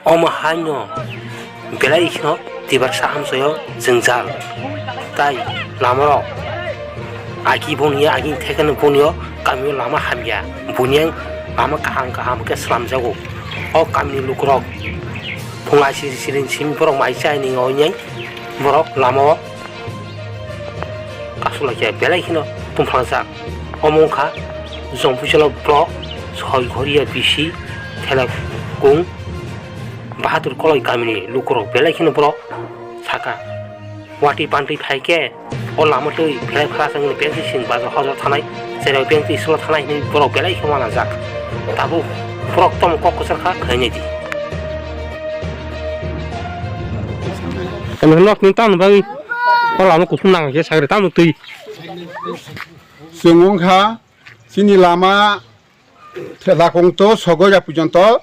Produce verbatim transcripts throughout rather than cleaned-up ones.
Omo haino belai kheno tiprasa amchaio jwngjal. Tai lamarok agi boni ya, agi thekeno boni o kamio lama hamya. Boni yang lama kaham kaham khe slamjago. O kamini lukurok phunga siri siri simi borok mai chaini oinai borok lama o kasulai khe belai kheno tongphangjak. Omo wngkha Jongpuisalo block Soigoria bisi Thelakung Bahadur Koloi kamini lukurok belai kheno borok saka. Watwi pantwi phai khe o lama twi phelai phra chwngni bengsi sing bazar hojor thanai, cheroi bengsi solo thanai hinwi borok belai khe uanajak. Tabuk borok tamo kok kwchar kha khainai di. Kami nok ni tan bang o lama kusum nang khe sagri tamo twi. Chwng wngkha chini lama Thelakung to Sogoria porjonto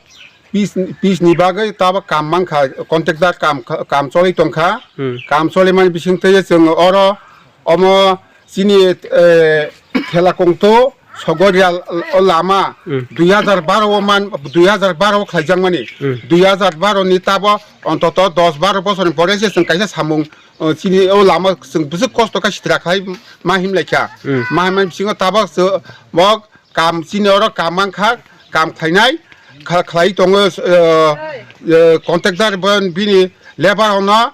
pis, pis ni bagwi tabo kam mankha, contractor kam, kam choli tongkha. Hmm. Kam choli mani bising twi chwng oro omo chini, eh, Thelakung to Sogoria o lama Hmm. dui hajar baro o man, dui hajar baro o khlaijak mani. Hmm. Dui hajar baro ni tabo ontoto dos baro bosor ni pore se chwng kaisa samung, eh, chini o lama chwng bwswk kosto kha sitra khlai ma himlai kha. Hmm. Ma himlai bisingo tabo chwng bo kam chini oro kam mankha, kam khlainai, kha-, khlai tongo, eh, eh, contractor bo bini labour ono,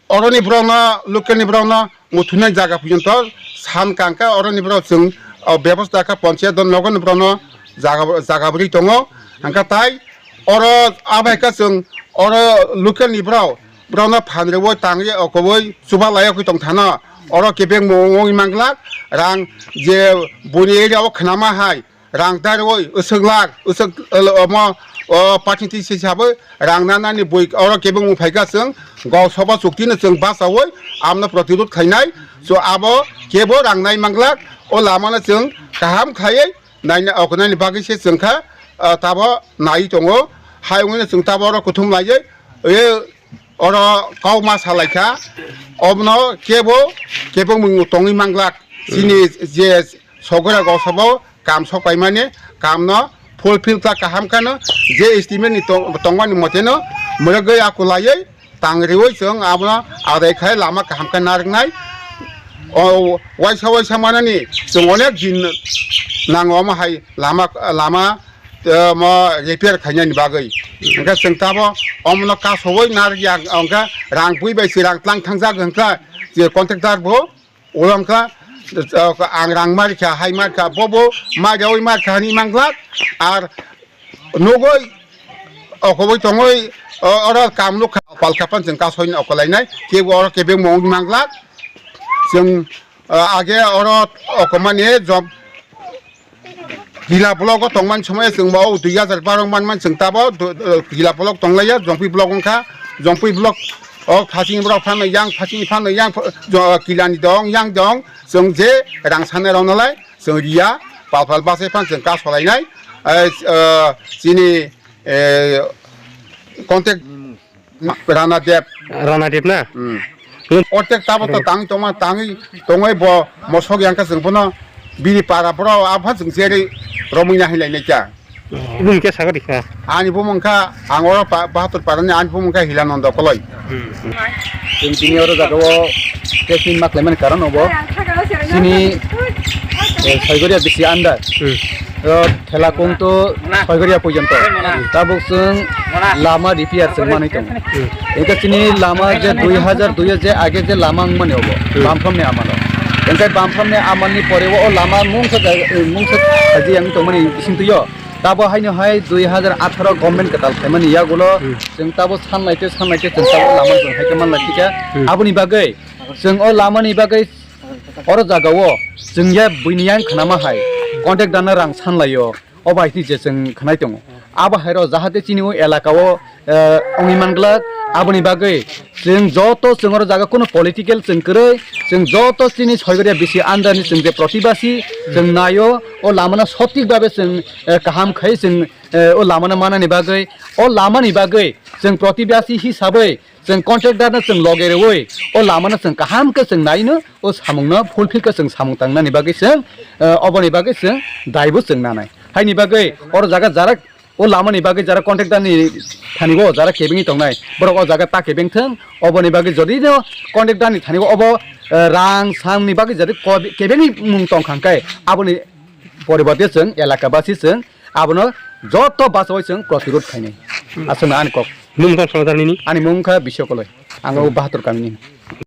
oroni borokno, local ni borokno muthunai jaga porjonto san kangkha, oroni borok chwng, oh, bebosta kha ponchayat nogo ni borokno jaga, jaga bwrwi tongo, hwnkha tai oro abai kha chwng oro local ni borok, borokno phan rwui tangwi okoboi chuba laiya khe tong thano. Oro kebeng mung wngwi manglak, rang je boni area o khnama hai rang darwi uswk lak uswk, eh, omo, o party twi se sabo rang nanani bui oro kebeng mung phaikha chwng gau soba chukti no chwng bachaui amno protirod khainai. So abo kebo rang nai manglak, o lama no chwng kaham khlaiwi naina okonani bagwi se chwngkha, ah, tabo nai tongo. Hai wngwi no chwng tabo oro kuthum laiwi, e, oro kok ma salaikha, obono kebo kebengmung tongwi manglak. Chini je Sogora gosabo kam sok paimani, kamno fulfill khlak kaham kheno, je estimate ni tong-, tongmani moteno mwrwgwi akulaiwi tang riwi chwng abono adai khai lama kaham khe narwknai. O waisa waisa manani chwng onek din nango omo hai lama, lama, eh, mo repair khainani bagwi. Hwnkhe chwng tabo omono kasowi narwkya, hwnkhe rang bui bai se rang tlang thangjak hwnkhe je contractor bo ulo wngkha, eh, ang rang markha, hai markha, bobo ma jawi markha hinwi manglak. Ar nugwi okoboi tongwi, o-, oro kam nukha, palkha pan chwng kasowi okolainai, kebo oro kebengmung manglak. Chwng, eh, age oro okomani job Hila block o tongmani somoy chwng bo o dui hajar baro manmani chwng tabo do-, do-, Hila block tonglaiya, Jongpui block wngkha, Jongpui block o phasing borok phano yang, phasing phano yang, pho-, jo-, Kilani dong, yang dong, chwng je rang sanai rok nalai chwng riya, pal pal bachai phano chwng kasolainai, eh, eh, chini, eh, contact Rana Deb. Rana Deb na? Hmm. Hmm. Ortek tabo to tangwi tongma, tangwi tongwi bo mosok yang khe chwng bono bini para borok aphano chwng cherwi romwi na hinlai nai kha. Bumung khe sakha di kha. Ani bumung kha, ang oro pa-, Bahatur Parani ani bumung kha Hilanondo Koloi. Hmm. Chwng tini oro jaga o packing ma khlaimani karon obo. Chini, eh, Soigoria bisi under. Hmm. O Thelakung to Soigoria porjonto. Tabuk chwng lama repair chwng manwi tongo. Engkhe chini lama je dui hajar dui o je age je lama wngmani obo, bamphramni amalo. Engkhe bamphramni amalni pore o lama mungsa jai-, mungsa khaji yang tongmani bisingtwi o. Tabo haino hai dui hajar atharo government kwtal khaimani yagulo chwng tabo sanlaite sanlaite chwng tabo lama chwng haikhe manlai thikha. Aboni bagwi chwng o lamani bagwi oro jagao chwng ya buini yang khnama hai contractor no rang sanlaio. O bai twi je chwng khnai tongo. Abo hai rok jahate chini o elaka o, eh, wngwi manglak. Aboni bagwi chwng joto chwng oro jaga kuno political chwng kwrwi, chwng joto chini Soigoria bisi under ni chwng je protibasi chwng naio, o lamano sothik babe chwng, eh, kaham khai chwng, eh, o lamano manani bagwi, o lamani bagwi chwng protibasi hisabwi chwng contractor no chwng loge rwui o lama no chwng kaham khe chwng nai no o samung no fulfill khe chwng samung tang nani bagwi chwng, eh, oboni bagwi chwng daibo chwng nanai. Haini bagwi oro jaga jarak O lamani bagwi jara contractor ni thani o jara kebengwi tongnai, borok o jaga ta kebeng thung, oboni bagwi jodi no contractor ni thani o obo, eh, rang sang ni bagwi jodi ko-, kebengwi mung tong khang khe, aboni poriborte chwng elaka basi chwng abono joto bachawi chwng protirod khainai. Aswkno ani kok. Mung tong salo darnini? Ani mung kha Biswakoloi. Ang o Bahatur kamini.